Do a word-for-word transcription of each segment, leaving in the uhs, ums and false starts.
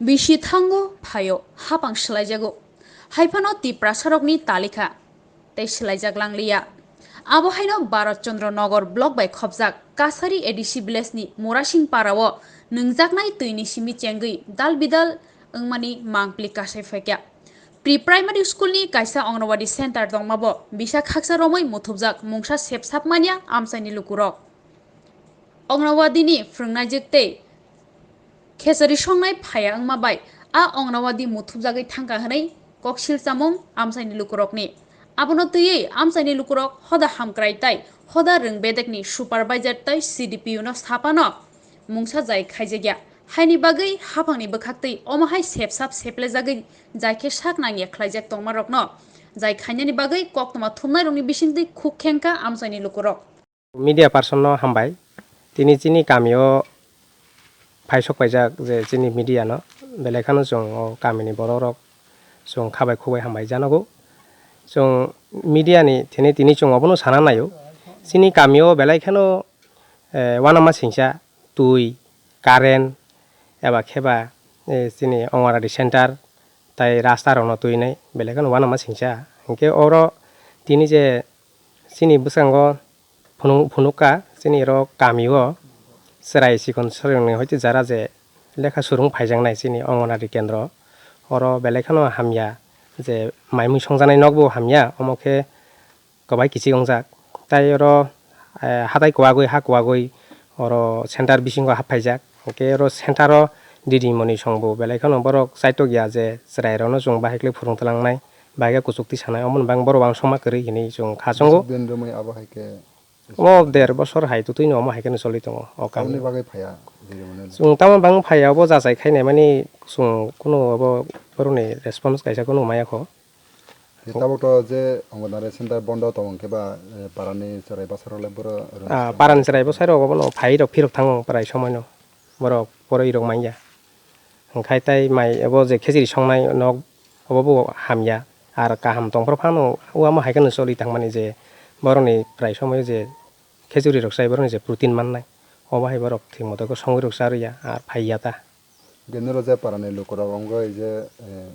Bisi thango phaio, hapang swlaijago. Haiphano Tiprasarokni talikha tei swlaijak langliya. Abo haino Bharat Chandra Nagar block bai khopjak Kasari A D C village ni Murasing para o nwngjaknai twi ni simi chengwi dal bidal wngmani mangpili kasai phaikha. Pre-primary school ni kaisa Anganwadi center tongmabo bisa khaksa romwi muthubjak mungsa sepsap manya amchaini lukurok. Anganwadi ni phwrwngnaijwk tei khechari songnai phaiya wngma bai a Anganwadi muthubjagwi thangkha hwnwi koksil chamung amchaini lukurokni. Abono twiwi amchaini lukurok hoda hamkrai tai hoda rwng bedekni supervisor tai C D P O no saphano mungsa jai khaijakya. Haini bagwi haphangni bwkhaktwi omo hai sepsap seplejagwi jai khe sak nangya khlaijak tongmarokno jai khainani bagwi koktwma thumnairokni bisingtwi khuk khengkha amchaini lukurok. Media person no hambai. Tini chini kamio phaisok paijak je chini media no, belai kheno chwng o kamini borok rok chwng khabai khubai hambai janogo. Chwng media ni thini tini chwng obono sana naio. Chini kamio belai kheno, eh, uanama singcha twi, current, eba kheba, eh, chini Anganwadi center tai rasta rok no twi nai belai kheno uanama singcha. Hinkhe oro tini je chini bwskango phunuk-, phunukha chini oro kamio chwrai chikon swrwngni hoite jara je lekha swrwng phaijaknai chini Anganwadi kendro. Oro belai kheno hamya je mai mui songjaknai nokbo hamya, omo khe kwbai kichik wngjak. Tai oro, eh, hatai kwagwi ha kwagwi oro center bisingo hap phaijak. Hinkhe oro center o didimoni songbo belai kheno borok chaitokya je chwrairokno chwng bahai khlai phwrwng twlangnai, bahai khe kuchuk twi sanai, omoni bagwi borok uansukma kwrwi hinwi chwng kha chwngo. Din romwi abo hai khe. Omo der bosor hai twtwino omo hai kheno choli tongo o kami. Tamoni bagwi phaiya, diri mwnwi le. Chwng tamo bang phaiya, obo jachai khainai mani chwng kunu obo borokni response kaisa kunu maya kho. Tabuk to je Anganwadi center bondo tongo hwnkhe ba, eh, parani chwrai bwsarok le boro rwng Ah, swrwng parani chwrai bwsarok obono phai rok phirok thango prai somoino. Borok poro irok manya. Hwnkhe tai mai abo je khejri songnai nok obo bo hamya. Ar kaham tongphuru phano uama hai kheno choli tangmani je borokni prai somoio je khejuri rok chai borokni je protein mannai. Obo hai borok thik moto khe songwi rok charwya ar phaiya ta. Hwnkhe noro je parani lukurok wngwi je, eh,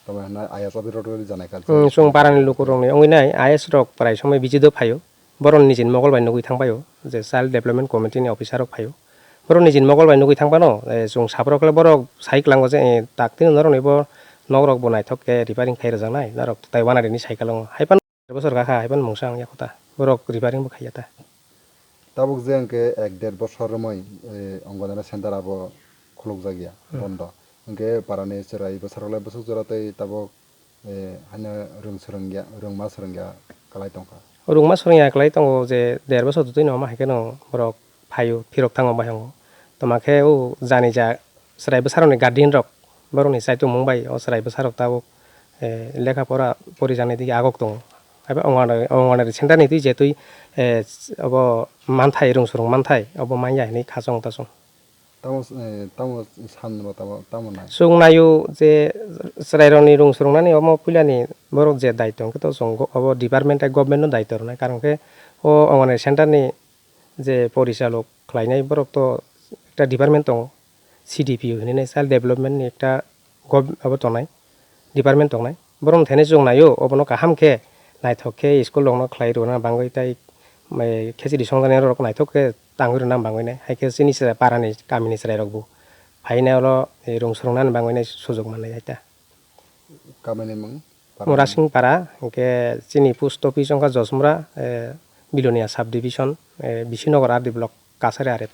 tamo hwnna I A S officer rok janai kha. Hmm, chwng parani lukurokni wngwi nai I A S rok prai somoi visit o phaio. Borok nijini mokol bai nugwi thang paio je Child Development Committee ni officer rok phaio. Borok nijini mokol bai nugwi thang phano, eh, chwng saprok le borok sai kwlango je, eh, tak tino norokni bo nok rok bo naithok khe repairing khai rwjaknai norok tai uanadini cycle o hai phano. Bosor kakha hai phano mungsa wngya kho ta. Borok repairing bo khaiya ta. Tabuk je hwnkhe ek der bosor romwi, eh, Anganwadi center abo khulukjakya, hmm, bondo. Hwnkhe parani chwrai bwsarok le bwswk jora tei tabuk, eh, haino rwng swrwngya, rwngma swrwngya kwlai tongkha. Rwngma swrwngya kwlai tongo je der bosor twtwino omo hai kheno borok phaio, phirok thango bai hango. Toma khe o jani ja chwrai bwsarokni guardian rok borokni chaitumung bai o chwrai bwsarok tabuk, eh, lekha pora porijaknai digi agok tongo. Haiba Anganwadi, Anganwadi center ni twi je twi, eh, obo manthai, rwng swrwng manthai obo manya hinwi khachong tachong. Tamo, eh, tamo sanbo tamo, tamo nai. Chwng naio je chwrairokni rwng swrwngnani omo puilani borok je daityo hwnkhe to chwng go-, obo department tei government no daityo rwnai, karon khe o Anganwadi center ni je porichalok khlainai borok to ekta department tongo, C D P O hinwi nai, Child Development ni ekta gov-, abo tongnai, department tongnai. Borokno thainai chwng naio, obono kaham khe naithok khe school rokno khlai rwna bangwi tei, eh, khechiri songjaknai rok naithok khe tangwi rwna bangwi nai. Hai khe chini chwrai parani kamini chwrairokbo phainai oro, eh, rwng swrwngna bangwi nai sujok manlai hai ta. Kamini mung? Murasing para, hwnkhe chini post office wngkha Josmura, eh, Bilonia sub division, eh, Bishinogar R D block, Kasari R F.